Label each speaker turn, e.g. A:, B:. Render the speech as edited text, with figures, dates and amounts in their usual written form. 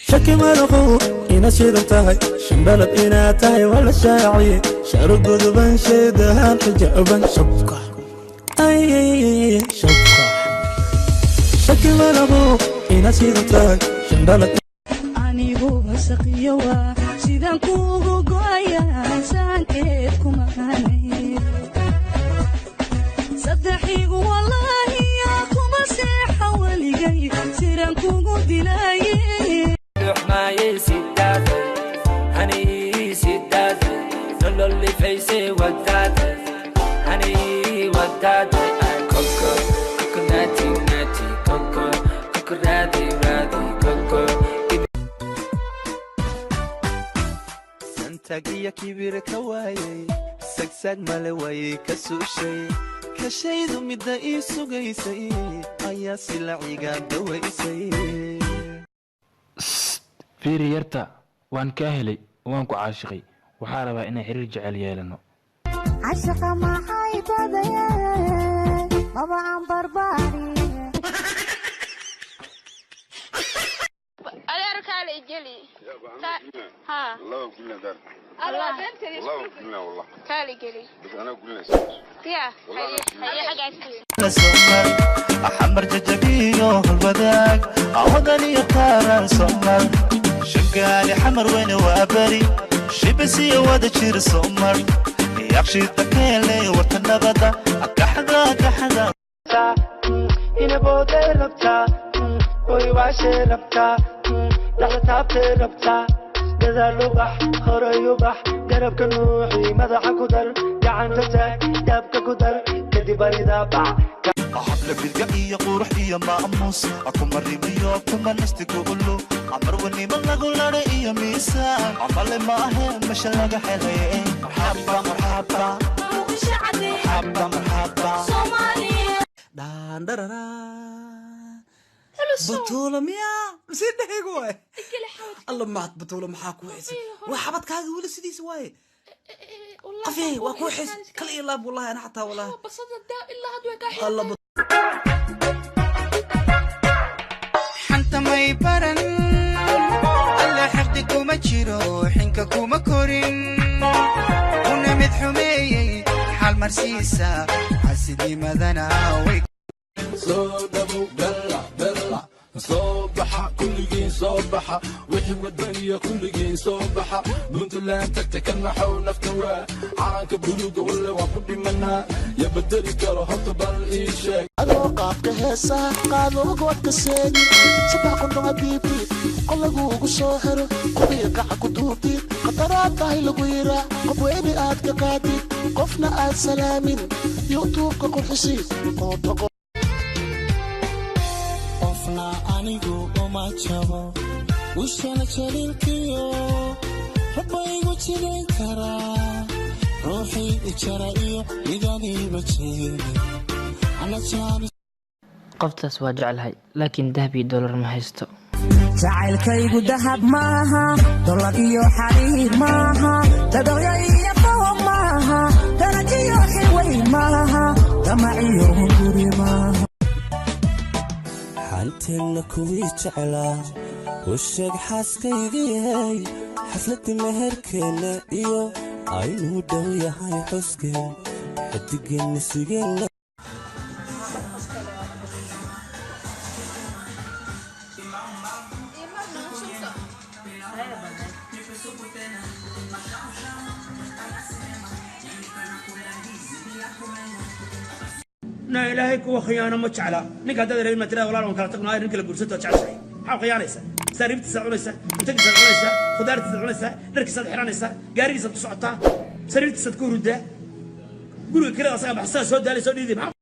A: Shaki malaqow inaad shidan tahay, shandhalad inaad tahay waa la shaaciye. Sharo godoban, sheedahan xijaaban, shabka ay shabka. Shaki malaqow inaad shidan tahay, shandhalad.
B: Anigu wasaqiyo waa sidaan kuugu go'aya, saankeed kuma hanay saddexigu, wallaahiya kuma seexa weligay, siraan kugu dilaaye.
C: Hani sidaatay nololifaysay wadaatay, hani wadaatay. Koko koko nati nati koko koko raadi raadi koko.
D: Santag iyo kibir ka waayay, sagsaag male wayay ka suushay, kashaydu midda ii sugaysay ayaa silaciga dawaysay.
E: Fiiri yarta, waan kaa helay, waan ku caashiqay. Waxaa rabaa inaan xiriir jecel yeelano.
F: Cashaqa maxay badaye, maba aan barbaari.
G: Adeer, kaale igeli ha. Kaale igeli ya, haye xaggaas.
D: Xamar jajabiyo halwadaag, awadan iyo kaaraan somar, shangaali, Xamar weyne, waa beri, shibisiyo wada jir somar, yaqshida keele, warta nabada, kaxda kaxda.
H: Inaboodee rabtaa, oy waashee rabtaa, dhaxda taabtee rabtaa, gadaal ubax, horay ubax, garabka nuuxi, madaxa ku dar, gacanta taag, daabka ku dar, kadib aridaa bac.
D: Habla bilga iyo qurux iyo maamuus, kuma rimiyo kuma nasti kuulu, amarwanimo lagu ladha iyo miisaan amale maahe, mesha laga helay. Marxaba marxaba marxaba marxaba.
A: Dhaandharara, Batuula miyaa mise dhehaygu waaye? Alla mahad, Batuula, maxaa kuu xisay? Waa xabadkaaga weli sidiisa waaye. Qafey waa kuu xis kal iyo laab, wallahi ana xataa wallahi. Alla.
I: Xanta may baran, Alla xiqdi kuma jiro, xinka kuma korin, una mid xumeeyey xaal marsiisa, xasidnimadana way.
J: Soo dhabow, bella bella, soo baxa kulligiin, soo baxa wixii wadaniya, kulligiin soo baxa. Puntland tagta ka naxow nafta, waa calanka buluuga, walle waan ku dhimanaa, ya bedeli karo? Horta bal ii sheeg.
K: Adoo qaabka heesaha qaado, goodka seegi, saddex qundhuma dhiibtiid, qolaguugu soo xiro, kubii qaca ku duubtiid, khataraad tahay lagu yiraa, qof weyni aad ka qaadid, qofna aad salaamin, YouTube-ka qurxisiid qoota.
L: Qofna anigu uma jabo, ushana jaliilkiyo rabbaygu jidayn karaa, ruuxii ijara iyo midaniiba jeeda.
M: Qoftaas waa jeclahay, laakiin dahab iyo dollar ma haysto.
N: Jacaylkaygu dahab maaha, dolar iyo xariir maaha, dadaqyo iyo qoob maaha, darajiyo xilweyn maaha, damaciyo hunguri maaha.
L: Xanteenna kuwii jeclaa u sheeg, xaaskaygiyey, xafladda meherkeenna iyo aynuu dhow yahay xuskeen, xidigeenna sugeenna.
O: Na Ilaahay kuwa khiyaano ma jecla. Ninka haddaad rabin ma tirada, walaal, waan kala tagno, nin kala guursato jeceshahay, maxaa khiyaanaysaa? Sariirtiisaad cunaysaa, cuntadiisaad cunaysaa, khudaartiisaad cunaysaa, dharkiisaad xiranaysaa, gaarigiisaad ku socotaa, sariirtiisaad ku huruddaa, guriga kirada asaga baxsaa, soo daalay, soo dhiiday, maxaa?